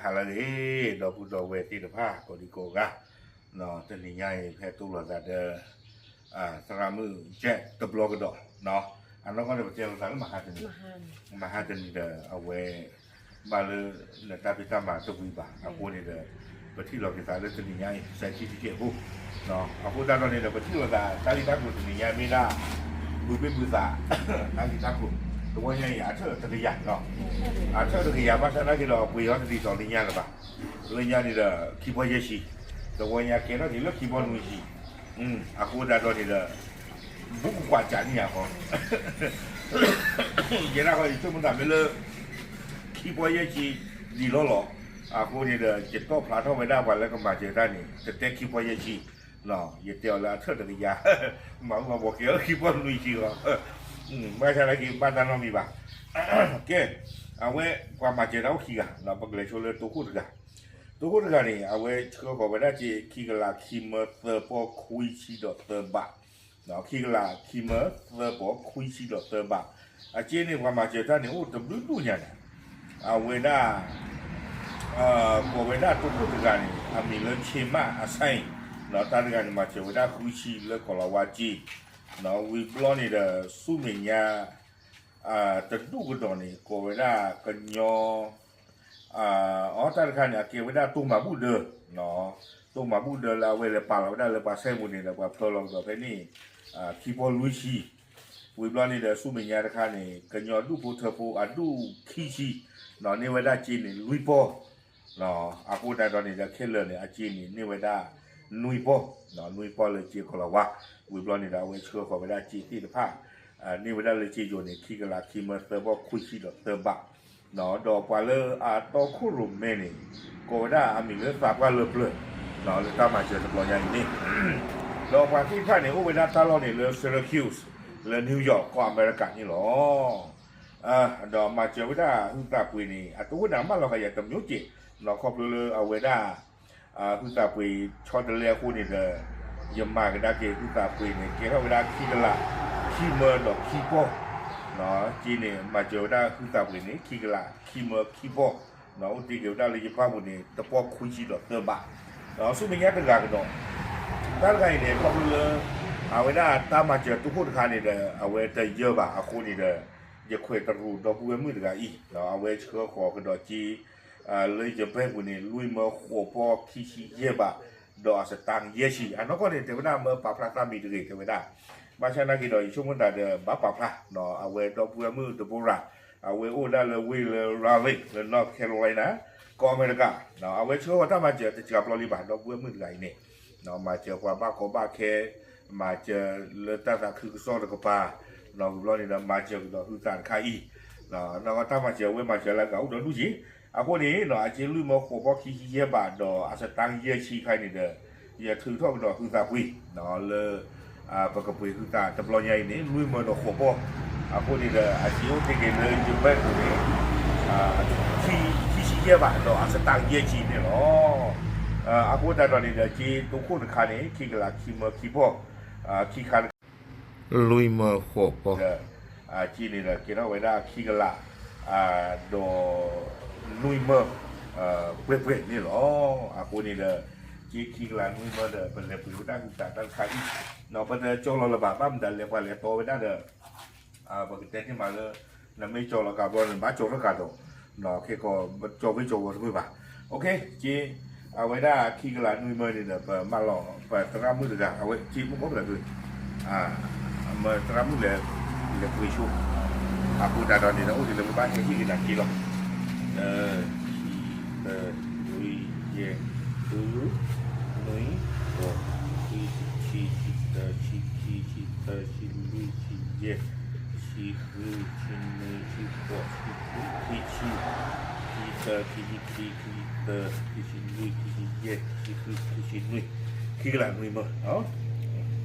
ဟါလၢအဂ့ၤ ဒီပုၢ်ဒီဝဲၢ်သ့ၣ်တဖၣ် ကိးဒံကိးဂၤ, တနံၤညါအံၤ ဖဲတိၢ်လိာ်သးဒီး သရၣ်မုၣ် Jack တဘျီကဒီး, အနီၢ်ကီၢ်န့ၣ် ပတဲလိာ်သးလၢမဟါတနံၤ, မဟါတနံၤဒီး အဝဲ ဘၣ်လၢ နတၢ်ဖံးတၢ်မၤတဝံၤဘၣ်အဃိန့ၣ်ဒီး ပထံၣ်လီၤက့ၤသးလၢတနံၤညါအံၤ စဲးခံတကဲးဖိ, အဃိသတးဒီးန့ၣ်ဒီး ပထံၣ်လိာ်သး တၢ်ဂ့ၢ်တၢ်ကျိၤတနံၤညါမ့ၢ်ဒၣ် ဘုဘ့ၣ်ဘုသး တၢ်ဂ့ၢ်တၢ်ကျိၤ တဝီညါအံၤ အထၢၣ်တကယၤ, အထၢၣ်တကယၤ ဘၣ်ဆၣ်သနာ်က့ဒီး ပှ့ၤအီၤတဒ်သိးလၢညါလၢၤဘၣ်, လၢညါန့ၣ်ဒီး ခံပီၢ်ယဲၢ်ဆံ, တဝီညါကဲထီၣ်က့ၤလၢခံပီၢ်နွံဆံ, အဃိသတးဒီးန့ၣ်ဒီး ဘူးကကွၢ်ကးန့ၣ်ယၤဃီ ယဲဒၣ်ဃီ ယဆိကမိၣ်သးမ့ၢ်လၢ ခံပီၢ်ယဲၢ်ဆံ ဒံးလီၤလီၤ, အဃိန့ၣ်ဒီး ယတီၣ်ဖျါထီၣ်ဝဲဒၣ်ပှၤလၢကမၤစၢၤတၢ်န့ၣ် တတဲခံပီၢ်ယဲၢ်ဆံ, ယတဲအီၤလၢအထၢၣ်တကယၤ, မၤအူမၤဘီကဲအီၤခံပီၢ်နွံဆံလီၤ, ဘၣ်ဆၣ်သနာ်က့ ဘၣ်တၢ်နီတမံၤဘၣ်, ကဲ, အဝဲပှၤမၤစၢၤတၢ်အိၣ်ခံဂၤ, ပကလဲၤဆိလၢတိခိၣ်တဂၤ, တိခိၣ်တဂၤန့ၣ် အဝဲဆှၢဃီၤဝဲဒၣ်စ့ ခံကလးခံမၢသၢပီၢ်ခွံဆံဒီးသၢဘး ခံကလးခံမၢသၢပီၢ်ခွံဆံဒီးသၢဘး, အစ့န့ၣ် ပှၤမၤစၢၤတၢ်န့ၣ် အိၣ်တဘျုးဒူၣ်ညါန့ၣ်, အဝဲဒၣ် ကိးဝဲဒၣ်တိခိၣ်တဂၤန့ၣ် အမံၤလၢ ဆ့မၣ်အဆဲၣ်, တၢ်တဂၤန့ၣ် မၤစၢၤဝဲဒၣ်ဃုဆံလၢကီၤလၤဝါစ့, ဝံၤဘျီန့ၣ်ဒီး ဆူမဲာ်ညါ တဒူၣ်ကဒီးန့ၣ် ကိးဝဲဒၣ်ကညီ အတၢ်တခါန့ၣ် အကဲဝဲဒၣ်တိၢ်မၤဘူၣ်ဒၢ, တိၢ်မၤဘူၣ်ဒၢလၢအဝဲလဲၤပာ်လီၤဝဲဒၣ်လၢပှၤဆဲးပူၤန့ၣ်ဒီး ပှၤဖၢလီၤကဒီးဖဲန့ၣ် ခံပီၢ်လွံၢ်ဆံ, ဝံၤဘျီန့ၣ်ဒီး ဆူမဲာ်ညါတခါန့ၣ် ကညီဒူၣ်ဖိထၢဖိအဒူၣ်ခံဆံ, န့ၢ်ဝဲဒၣ်စ့န့ၣ် လွံၢ်ပီၢ် အဃိသတးဒီးန့ၣ်ဒီး ခဲလၢာ်န့ၣ် အစ့န့ၣ် န့ၢ်ဝဲဒၣ် နွံပီၢ်, နွံပီၢ်လၢစ့ကီၤလၤဝါ, ဝံၤဘျီန့ၣ်ဒီး အဝဲဆှၢဃီၤဝဲဒၣ်စ့သ့ၣ်တဖၣ် န့ၢ်ဝဲဒၣ်လၢစ့ယိၤန့ၣ် ခံကလးခံမၢသၢပီၢ်ခွံဆံဒီးသၢဘး, ဒီးပှၤလၢအတီခိၣ်ရိၣ်မဲန့ၣ် ကိးဝဲဒၣ်အမံၤလၢသးပှၢ်လၢပျၢၤ, လၢတၢ်မၤစၢၤတဘျီညါအံၤန့ၣ်, ဒီးပှၤသ့ၣ်တဖၣ်န့ၣ် အိၣ်ဝဲဒၣ်တၢ်လီၢ်န့ၣ်လၢ Syracuse လၢ New York ကီၢ်အမဲရကၤန့ၣ်လီၤ. ဒီးမၤစၢၤဝဲဒၣ်ဟုသးပှ့ၤန့ၣ် အတအိၣ်ဒၣ်မးလီၤဃာ်ယၤတမျိုးကဲး, ခီဖျိလၢအဝဲဒၣ် ဟုသးပှ့ၤဆီတလဲအဃိန့ၣ်ဒီး ယမၤကဒါက့ၤဟုသးပှ့ၤန့ၣ် ကဲထီၣ်ဝဲဒၣ်ခံကလး ခံမၢဒီးခံပီၢ်, စ့န့ၣ် မၤစၢၤဝဲဒၣ်ဟုသးပှ့ၤန့ၣ် ခံကလး ခံမၢခံပီၢ်, အိၣ်တ့ၢ်က့ၤဝဲဒၣ်လၢယပှၢ်ပူၤန့ၣ် တပီၢ်ခွံဆံဒီးသၢဘး, ဆူမဲာ်ညါတဂၤကဒီး, တၢ်တဂၤအံၤန့ၣ် ခီဖျိလၢ အဝဲဒၣ်တၢ်မၤစၢၤတိခိၣ်တခါန့ၣ်ဒီး အဝဲတယၢဘၣ်အဃိန့ၣ်ဒီး ယခွဲးတရူးဒီပုၢ်ဝဲၢ်မုၣ်တဂၤအံၤ အဝဲဆှၢဃီၤကဒီးစ့ လၢယပှၢ်ပူၤန့ၣ် လွံၢ်မၢဃိးပီၢ်ခံဆံယဲၢ်ဘး ဒီးအစတါယဲၢ်ဆံ, အနီၢ်ကီၢ်န့ၣ် တဲဝဲဒၣ်မၢပာ်ဖျါသးမံၤတဂ့ၤ တဲဝဲဒၣ်, ဘၣ်ဆၣ်နာ်က့ဒီး ယဆိကမိၣ်သးဒီး ဘၣ်ပာ်ဖျါ, အဝဲဒီပုၢ်ဝဲၢ်မုၣ် Deborah အဝဲအိၣ်ဒၣ်လၢဝ့ၢ်လၢ Raleigh လၢ North Carolina ကီၢ်အမဲရကၤ, အဝဲဆှၢဃီၤတၢ်မၤစၢၤတစှၤပျီလံဘၣ် ဒီပုၢ်ဝဲၢ်မုၣ်တဂၤအံၤန့ၣ်, မၤစၢၤပှၤဘၣ်ကီဘၣ်ခဲ, မၤစၢၤလၢတၢ်သးခုကစီၣ်တကပၤ, ဝံၤဘျီန့ၣ်ဒီး မၤစၢၤကဒီးဟုသးတခါအံၤ, တၢ်မၤစၢၤဝဲမၤစၢၤလၢအဂၤအိၣ်ဒီးဒူၣ်က့ၤ, အဃိန့ၣ် အစ့လွံၢ်မၢဃိးပီၢ်ခံဆံယဲၢ်ဘး ဒီးအစတါယဲၢ်ဆံခါအံၤန့ၣ်ဒီး ယထုးထီၣ်ကဒီးဟုသးပှ့ၤ လၢ ပကပှ့ၤဟုသးတဘျီညါအံၤန့ၣ် လွံၢ်မၢဒီးဃိးပီၢ်, အဃိန့ၣ်ဒီး အစ့အိၣ်တ့ၢ်က့ၤလၢယပှၢ်ပူၤန့ၣ် ခံဆံယဲၢ်ဘး ဒီးအစတါယဲၢ်ဆံန့ၣ်လီၤ. အဃိသတးဒီးန့ၣ်ဒီး စ့တိခိၣ်တခါန့ၣ် ခံကလးခံမၢခံပီၢ်, ခံခါတခါ လွံၢ်မၢဃိးပီၢ်, စ့န့ၣ်ဒီး ကဲထီၣ်ဝဲဒၣ်ခံကလး ဒီး နွံမၢ ပှဲၤပှဲၤန့ၣ်လီၤ. အဃိန့ၣ်ဒီး စ့ခံကလးနွံမၢဒီး ပလဲၤပှ့ၤဝဲဒၣ်ဟုသးတၢ်တခါအံၤ, ပတကၠီလီၤလၢၤဘၣ် ဘၣ်မတၤလဲၣ် ပှၤလဲၤတီဝဲဒၣ်ဒီး ပကတဲန့ၢ်မးလၢ နမ့ၢ်ကၠီလီၤကးဘျီန့ၣ် ဘၣ်ကၠီထီၣ်ကးဒီး ခဲကီး ကၠီဝ့ကၠီဝီၤတမုာ်ဘၣ်. က့ အဝဲဒၣ်ခံကလးနွံမၢန့ၣ်ဒီး ပမၢလီၤ ပသရၣ်မုၣ်တဂၤ အဝဲစ့မုၢ်ကီၢ်ဖျၢၣ်ဒၢ မၢသရၣ်မုၣ်လဲၤ လဲၤပှ့ၤဆိ အဃိသတးဒီးန့ၣ်ဒီး အိၣ်ဒံးလၢပဘၣ်ဟဲဟ့ၣ်က့ၤနၤက့လီၤ. တၢ ခံ သၢ လွံၢ် ယဲၢ် ဃု နွံ ဃိး ခွံ ဆံ ဆံတၢ ဆံခံ ဆံသၢ ဆံလွံၢ် ဆံယဲၢ် ဆံဃု ဆံနွံ ဆံဃိး ဆံခွံ ခံဆံ ခံသၢ ခံဆံခံ ခံသၢ ခံဆံလွံၢ် ခံဆံယဲၢ် ခံဆံဃု ခံဆံနွံ ခံကလးနွံမၢ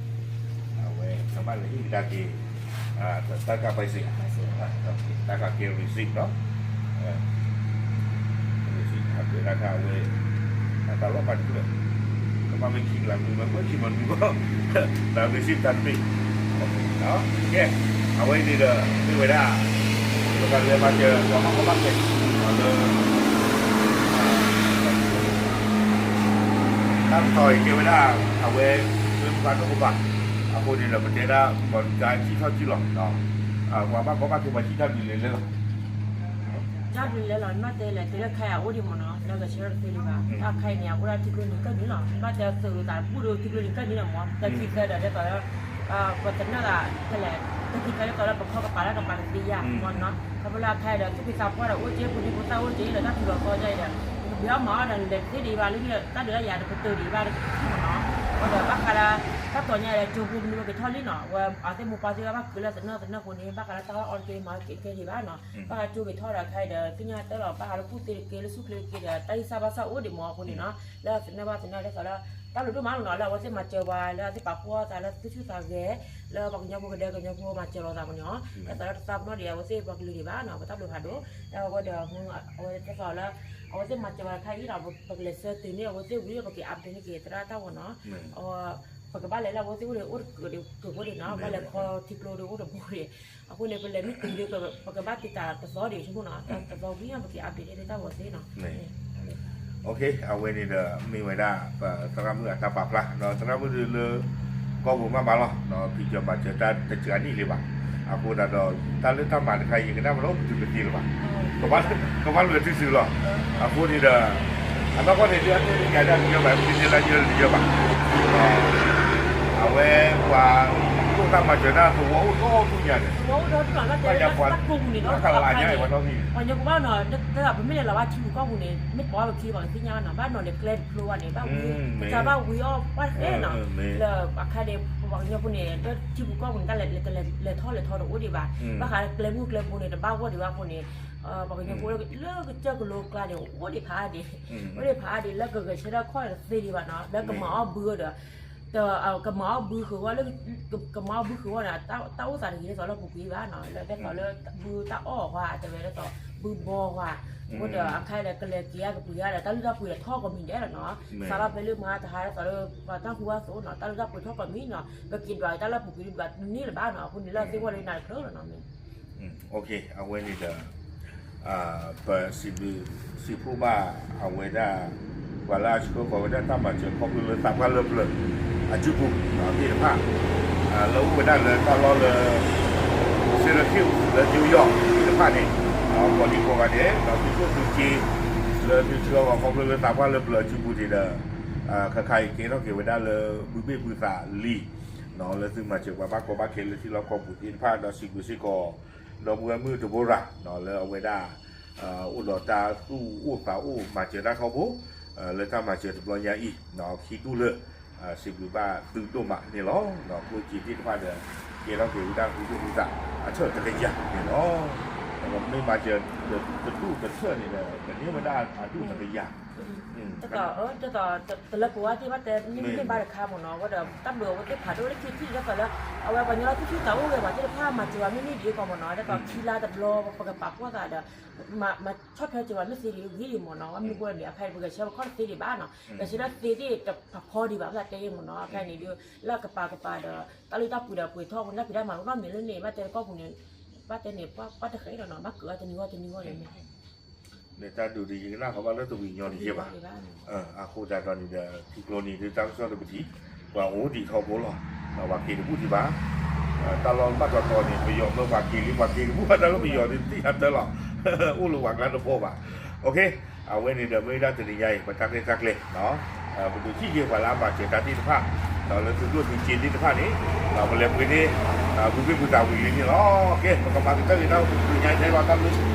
အဝဲ နဘၣ်လဲၤဟ့ၣ်ကဒါက့ၤ တၢ်ကး ပစ့း တၢ်ကးကဲ receipt နီၤ receipt အကဲဒၣ်ခါဝဲ အတၢ်လီၢ်ဘၣ်တဖုလၢ ကဘၣ်မ့ၢ်ခံကလးနွံမၢ မ့ၢ်ခံကလးနွံမၢ တၢ် receipt တၢ်တမ့ၢ် ကဲ အဝဲအံၤန့ၣ်ဒီး မ့ၢ်ဝဲဒၣ် ပကလဲၤမၤစၢၤ ပှၤဘၣ်ကီဘၣ်ခဲ လၢ တၢ်ကစီၣ်အံၤကဲဝဲဒၣ် အဝဲ လၢပှၤတအိၣ်ဘၣ်, အဃိန့ၣ်ဒီး ပတဲဒၣ် ပှၤကစံၣ်ထီၣ်ကံၣ်လီၤ, ပှၤဘၣ်ကီဘၣ်ခဲ ပှၤစံၣ်တၢ်ဘျုးလဲၤလဲၤလီၤ. တၢ်ဘျုးလဲၤလီၤ မ့ၢ်တဲလဲၤတုၤလၢခါအံၤအအိၣ်ဒံးမ့ၢ်နီၤ, လၢကဆှၢတသ့ဒံးဘၣ်, တၢ်ခါအံၤန့ၣ် အအိၣ်ဒၣ်ထံကျိနံၤကၢၢ်နံၤလီၤ, မ့ၢ်တဲသုးသးဘူၣ်ဒိထံကျိနံၤကၢၢ်နံၤလီၤမ့ၢ် တၢ်ခံသၢဒီး ဒ်သိးလၢ ပသနၢၣ်သးဖဲလဲၣ်, တၢ်ခံသၢဒ်သိးလၢပခီကပၤလၢကပၤတသ့ယါမ့ၢ်နီၤ, ခီဖျိလၢအခါအံၤဒီး သူၣ်က့သးပှၢ်ဒီးအိၣ်က့ ပူၤနံၤပူၤသၣ်အိၣ်က့ဒီး တၢ်ထူးလီၤသီညါအံၤဒီး ပကဘၣ်မၤအီၣ်ဒီးလဲၤတသ့ဒံးဘၣ်, လၢတၢ်ဒုးတၢ်ယၤတကတၢၢ်ဒံးဘၣ်တမ့ၢ်နီၤ, အဃိဒီးဘၣ်ဃးလၢ တၢ်တီၤညါဒီး ကၠိဖိမနုၤက့ၤထီၣ်လံနီၤ, အဝဲအဝဲသ့ၣ်မိၢ်ပၢ်သ့ၣ်တဖၣ်ဘၣ်က့ၤလၢသနၢၣ်သနၢၣ်ဖိန့ၣ် ဘၣ်ဃးလၢတၢ်အီၣ်တက့ၤမၤက့ၤကဲဒံးဘၣ်နီၤ, ဘၣ်ဃးကၠိက့ၤထီၣ်ဒီးခါအံၤဒီး သ့ၣ်ညါတၢ်လီၤ ဘၣ်ဃးလၢကူၣ်သ့တက့ၤ လၢဆူၣ်ချ့တက့ၤဒီး တၢ်ဟံးစၢ်ဘၣ်စၢ်အိၣ်ဒံးမ့ၢ်အဃိန့ၣ်နီၤ, လၢသနၢၣ်ဘၣ်သနၢၣ်ဒ်သိးလၢ တၢ်ဘျုးဒိၣ်မးလီၤနီၤ, လၢအဝဲသ့ၣ်မၤစၢၤပှၤ လၢအဝဲသ့ၣ်ပာ်ဖှိၣ်သးလၢသူၣ်ဆူၣ်သးဂဲၤ လၢပှၤကညီဖိကဒဲကညီဖိမၤစၢၤလိာ်သးမ့ၢ်နီၤ, ဒ်သိးလၢတသးပနီၣ်ဒံး အဝဲသ့ၣ်ပှၤကလုာ်ဒံးဘၣ်နီၤ, ပတၢ်ဘျုးဖးဒိၣ်, လၢအဝဲဒီး အဝဲဒ်သိးလၢ အဝဲသ့ၣ်မၤစၢၤပှၤတခါအံၤနီၤ, ပကလဲၤဆှၢတုၤန့ၣ် အဝဲသ့ၣ်ဝံၤ ပက့ၤ update န့ၢ်က့ၤသရၣ်တၢ်ဂီၤနီၤ, ပကဘၣ်လဲၤလၢအဝဲသ့ၣ်အိၣ်န့ၣ် အိၣ်တကၢးဒံးကၢးဖိဒံးနီၤ, ဘၣ်လဲၤခီထံကျိဒံးအိၣ်တဘိဒံး, အဃိန့ၣ် ပလဲၤမ့ၢ်တုၤဒီး ပကဘၣ်တံာ်တာ်တသီဒံးဆိကမိၣ်နီၤ, တၢ်တသီဝံၤ ပက့ၤ update န့ၢ်တၢ်ဂီၤသ့နီၤ. အဝဲန့ၣ်ဒီး မ့ၢ်ဝဲဒၣ် ပသရၣ်မုၣ်အတၢ်ပာ်ဖျါ ဒီးသရၣ်မုၣ်ဒုးလၢ ကီၢ်ပူၤမးမးလီၤ, ဖံးစၢၤမၤစၢၤတၢ်တစှၤနံၣ်လံဘၣ်, အဃိသတးဒီး တၢ်လၢတၢ်မၤတခါအံၤ ယကနၣ်မ့ၢ်လၢပတုာ်ပသံလၢၤဘၣ်, ကဘၣ်လွဲၤတုၤစုလီၤ, အဃိန့ၣ်ဒီး အနီၢ်ကီၢ်န့ၣ် ဒုးအတဲန့ၣ် ယၤဒၣ်ကညီဘၣ် ပကတဲလၢယဲလၢယဲဘၣ်, အဝဲပှၤ ဒိၣ်တၢ်မၤစၢၤတၢ်သဝီအိၣ်ဒီဒူၣ်ညါန့ၣ်, ပှၤညါပှၤ တၢ်ကလးညါအံၤပှၤနီၣ်ဂံၢ်န့ၣ် ပှၤကညီဖိဘၣ်နီၤ, တၢ်ပမ့ၢ်လဲၤလီၤဘၣ်ထံပူၤကီၢ်ပူၤန့ၣ် မ့ၢ်ပှၤဘၣ်ပခံပှၤကသ့ၣ်ညါဘၣ်နီၤ, ဘၣ်နီၤန့ၣ်ကျဲတဖျိဘၣ်န့ၣ် ဘၣ်ဝံ ပတၢ်ဘၣ်ဝံအီၣ်ပှၢ်တဃဲနီၤ, လၢအခါန့ၣ် ပှၤကညီဖိန့ၣ် လၢထံပူၤကီၢ်ပူၤန့ၣ် တၢ်လဲၤထီၣ်လဲၤထီတအိၣ်ဒံးဘၣ်, ဘၣ်ဃးလၢကျဲမုၢ်ကျဲဘိန့ၣ် တဘၣ်ဂီၢ်ဒံးဘၣ်အဃိန့ၣ်, ပှၤကညီဖိလၢကစၢၢ်ကလိကျါန့ၣ် အိၣ်ဒံးဖးဒံး, အိၣ်ဒံးဖးဒံး လၢကဂဲၤဆၢထၢၣ်ခီၣ်တသ့ဒံးဘၣ်နီၤ, လၢကမၤအီၣ်ဘုဒီး ကမၤအီၣ်ဘုဃုာ်ဝဲလၢ ကမၤအီၣ်ဘုဃုာ်ဝဲန့ၣ် တၢ်အိၣ်သးတဂ့ၤဒ်သိးလၢပူၤကွံာ်ဘၣ်နီၤ, လၢဒ်သိးလၢဘုတၢ်အီၣ်အီၤဧါ တဲဝဲဒ်သိး ဘုဘီဧါ, အဃိဒီးအခါဒီးကလဲၤက့ၤဧါကပှ့ၤဧါဒီး တၢ်လုၢ်တၢ်ပှ့ၤထီၣ်ကိးမံၤဒဲးလီၤနီၤ, စးထီၣ်ဖဲလၢမၤတဟါဒ်သိးလၢ ပှၤတၢ်ဟူဘၣ်သိးနီၤ တၢ်လုၢ်တၢ်ပှ့ၤထီၣ်ကိးမံၤနီၤ, ပက့ၤဒွးတၢ်လၢပူၤကွံာ်ဒွးန့ၢ်လၢၤဘၣ်နီၤ, အဃိန့ၣ်လၢသ့ၣ်ဝဲလၢနၤတဖျၢၣ်လီၤနီၤ, အဝဲန့ၣ်ဒီး ပစံးဘျုးစံးဖှိၣ်ဘၣ်အဝဲဒၣ် ပှၤလၢအဆှၢဃီၤဝဲဒၣ်တၢ်မၤစၢၤခီဖျိလၢသးပှၢ်လၢပျၢၤ အစုပူၤသ့ၣ်တဖၣ် လၢအိၣ်ဝဲဒၣ်လၢတၢ်လီၢ်လၢ Syracuse လၢ New York သ့ၣ်တဖၣ်န့ၣ် ကိးဒံကိးဂၤဒဲး ဒီးသုးခိၣ်သုးက့ လၢသုဆှၢဃီၤခီဖျိလၢသးပှၢ်လၢပျၢၤအစုပူၤန့ၣ်ဒီး ခါခါအံၤကဲထီၣ်က့ၤဝဲဒၣ်လၢဘုဘ့ၣ်ဘုသးလံ လၢသုမၤစၢၤပှၤဘၣ်ကီဘၣ်ခဲလၢထံလီၢ်ကီၢ်ပူၤသ့ၣ်တဖၣ် ဒီးစံးဘျုးစ့ၢ်ကီး ဒီပုၢ်ဝဲၢ်မုၣ်တဘိရၤ လၢအဝဲဒၣ် အိၣ်ဒီးတၢ်သူၣ်အိၣ်သးအိၣ်မၤစၢၤတၢ်ထီဘိ လၢတၢ်မၤစၢၤတဘျီညါအံၤ ခံဒူၣ်လၢ စံးဘျုးဘၣ်သုဒိၣ်မးန့ၣ်လီၤ. ကျိၣ်စ့သ့ၣ်တဖၣ်ဒီး ကဲထီၣ်က့ၤဝဲဒၣ်ဘုဘ့ၣ်ဘုသးအဆၢၣ်တကယၤန့ၣ်လီၤ. ဒီးပမ့ၢ်မၤစၢၤတဒူၣ်တဆၢၣ်န့ၣ်ဒီး ကန့ၢ်ဝဲဒၣ်အဒူၣ်တကယၤ ဒ်သိး ဒ်သိး တလၢပဝဲသ့ၣ်ဘၣ်တဲ မ့ၢ်ဘၣ်တခါမ့ၢ်နီၤ, အဝဲဒီးတၢ်ဘျုးအဝဲသ့ၣ်ဖးဒိၣ်လၢခံထံၣ်ဒ်သိးလၢ အဝဲပှၤကညီလၢသူၣ်ဆူၣ်သးအိၣ်ဂ့ၤပှၤသ့ၣ်တဖၣ်မၤစၢၤဝဲမ့ၢ်န့ၢ်ဒ်အံၤကီးမ့ၢ်နီၤ, ဒ်သိးခံလါတဘျီ ပကပာ်ဖှိၣ်သးဒီး မၤဆီၣ်ထွဲစၢၤဝဲမ့ၢ်သ့ဒ်ဂ့ၤဒ်မ့ၢ်နီၤ, မ့ၢ်ကွၢ်န့ၣ် အခါအံၤပဂဲၤဆၢထၢၣ်ခီၣ်တသ့ဒံးဘၣ်နီၤ, ဂဲၤဆၢထၢၣ်သ့သ့ၣ်တဖးဖီဒံးဘၣ် ဘၣ်သးတဲအံၤမ့ၢ်နီၤ, အခါအံၤန့ၣ်ဒုး လၢအကပၤကပၤဒီး တၢ်လုၢ်တၢ်ပှ့ၤဒီးပှ့ၤထီၣ် တၢ်ဖံးတၢ်မၤနီတမံၤလၢန့ၣ် ဘၣ်တဲကီၢ်ပူၤန့ၣ် ဘၣ်တဲန့ၣ် ပှၤတဃဲးလီၤနီၤ, ဘၣ်ကၢၤတနံၤဂီၢ်တနံၤဂီၢ်န့ၣ် လၢတၢ်ဒုးဒ်ယကနၣ်ဃီဘၣ်လၢတဝံၤညီနုၢ်ယဲၢ်ဘၣ်, အဃိသတးဒီးန့ၣ်ဒီး ထံကျိန့ၣ်ဒုးတၢ်ကစီၣ်တပထံၣ် ပှၤအိၣ်ဒံးထီဘိလီၤ, ပှၤက့ၤတဘူၣ်ဒံးဘၣ်, တၢ်လီၢ်ဘၣ်တီတီန့ၣ် ပယီၤမၢပှၤက့ၤလံ ပှၤက့ၤတဘူၣ်ဘၣ် တၢ်လၢပယီၤဒုးသ့ၣ်ညါတၢ်လီၤ, အိၣ်လၢပှၤကျါတဘိဘၣ်, အဝဲန့ၣ်ဒီးမ့ၢ်ဝဲဒၣ်တနံၤညါအံၤ ပတၢ်ရဲၣ်တၢ်ကျဲၤ ပဒုးထံၣ်က့ၤပှၤလၢအမၤစၢၤတၢ်သ့ၣ်တဖၣ်, ဒီးလၢသုးကျိၣ်သုးစ့သ့ၣ်တဖၣ်န့ၣ် ပလဲၤပှ့ၤန့ၢ် ဘူဘ့ၣ်ဘူသးဝံၤလံန့ၣ်လီၤ. ကဲ ပကမၤကတၢၢ်က့ၤတၢ်အိၣ်ဖှိၣ်ညါထဲလီၤ တၢ်ဘျုး